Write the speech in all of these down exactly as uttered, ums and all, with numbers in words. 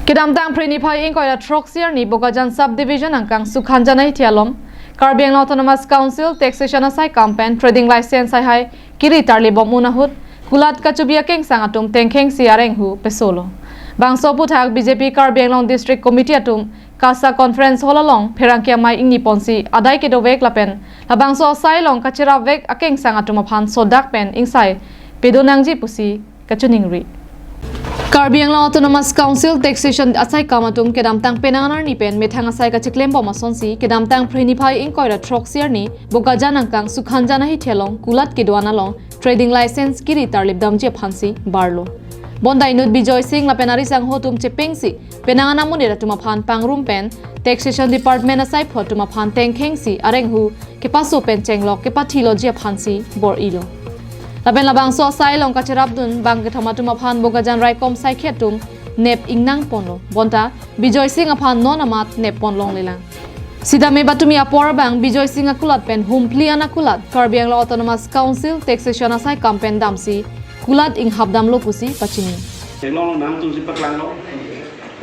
Kedamtang Phre niphai ingkoi ra throksi arni Bokajan Subdivision angkang Sukhanjan ahithi along Karbi Anglong Autonomous Council taxation asaikam pen trading license haihai kiri tarlibom un ahut kulat kachobi akengsang atum tengkhengsi arenghu pesolo. Bangso aphuthak B J P Karbi Anglong District Committee atum KASA Conference Hall along pherangke amei ingni ponsi adai kedovek lapen labangso asai along kacherapvek akengsang atum aphan sodak pen ingsai pedonangji pusi kachiningri. Karbi Anglong Autonomous Council taxation asaikam atum kedamtang penang arni pen methang asai kachiklembom asonsi kedamtang Phre niphai ingkoi ra throksi arni Bokajan angkang Sukhanjan ahithi along kulat kedo-an along trading license kiri tarlipdamji aphansi barlo. Bonta inut Bijoy Singh lapen arisangho atum chepengsi penang anamonit atum aphan pangrum pen taxation department asaiphu atum aphan tengkhengsi arenghu kepaso pen chenglok kepathiloji aphansi bor-ilo. Lapen labangso asai along kacherapdun bangkethom atum aphan Bokajan raikom saikhi atum nep ingnang ponlo. Bonta Bijoy Singh aphan non amat nep pon longlelang. Sitame patumi apor abang Bijoy Singh akulat pen humphli an akulat Karbi Anglong Autonomous Council taxation asaikam pen damsi kulat inghapdamlo pusi pachini. Theklong nangtum si paklanglo.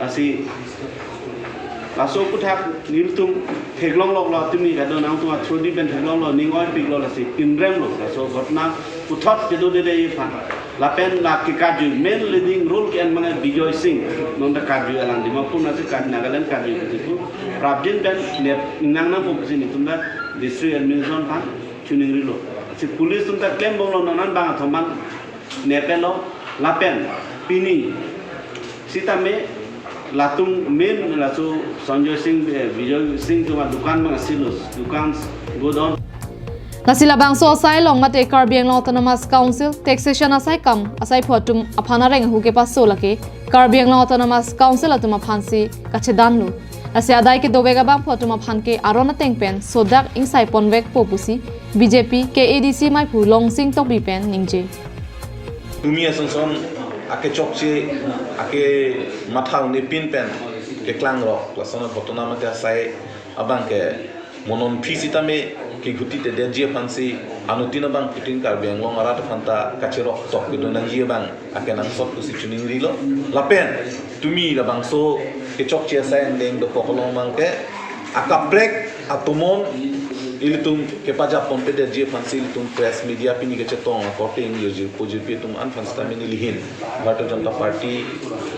Lasi laso aphuthak nelitum theklong loklo, tumi kadokave nangtum athodi pen theklonglo, ning oipiklo, lasi pinremlo, laso ghotona puthot kedodede aphan. Lapen la kekarju main leading role ke-en mane Bijoy Singh, nonta karju alang Dimapur nasi kar Nagaland karju ke situ. Prapjin pen nep ingnang nangpo pusi nelitum ta district administration aphan chiningrilo. Si police atum ta klembomlo, non an bangkethom an neplo lapen pini sitame latum main laso Sanjoy Singh, eh, Bijoy Singh atum adukan bang asilos, dukan, godown. Lasi labangso asai along mate Karbi Anglong Autonomous Council taxation asaikam asaiphu atum aphan arenghu kepaso lake Karbi Anglong Autonomous Council atum aphansi kachedanlo. Lasi adai kedovek abangphu atum aphan ke aron ateng pen sodak ingsai ponvekpo pusi B J P K A D C meiphu Longsing Tokbi pen ningje. Tumi asonson akechokche, akematha un-e pin pen keklangrok lason aghotona mate asai abang ke mo nonphi sitame keguti tedetji aphansi anuttin abangphutin Karbi Anglong arat aphan ta kacheroktok pedonangji abang akenangsot pusi chiningrilo. Lapen tumi labangso kechokche asai angdeng dokok along abang ke akaprek atomon ilitum kepajapon pedetji aphansi ilitum press media pini kachetong akorte ingjirjir pojirpi atum an aphan sitame nelihin Bharatiya Janata Party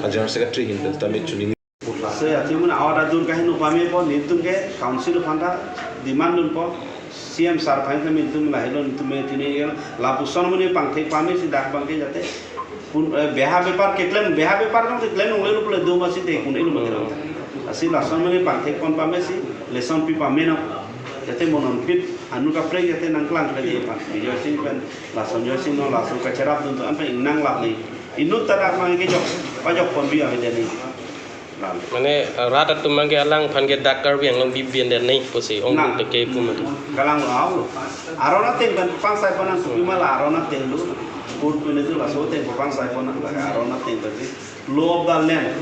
a General Secretary ahin pen sitame chini. Laso athimon awar adur kahin upame po, nelitum ke council aphan ta demand dunpo, C M sir aphan ta nelitum lahelo, nelitum me tini el lapuson muni pangthek pame si dak abang ke jate pun, eh, beha bepar keklem, beha bepar nang keklem longlelo pule do masi te kun elo mati rang. Lasi lason muni pangthek pon pame si, lason pi pame nang. Jate mo nonphi anut kaprek jate nangklang kali apa. Bijoy Singh pen, lason Joy Singh no laso kacherapdun atum an pen ingnang lap ni. Inut ta dak mang kejok, pajok ponbi avedeni. Mane, eh, rat atum abang ke alangphan ke dak Karbi Anglong bibian den nei pusi ong nang. Te ke pum. Kalanglo. Aron ateng pen pangsai pon nang, tumi ma la aron ateng do. Pur pene do laso ateng pangsai pon nang, la aron ateng pen si. Law of the land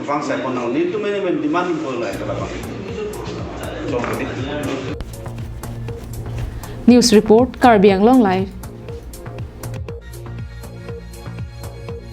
pangsai pon nang. Nelitum mene men demand po la kala pang. News report, Karbi Anglong Live.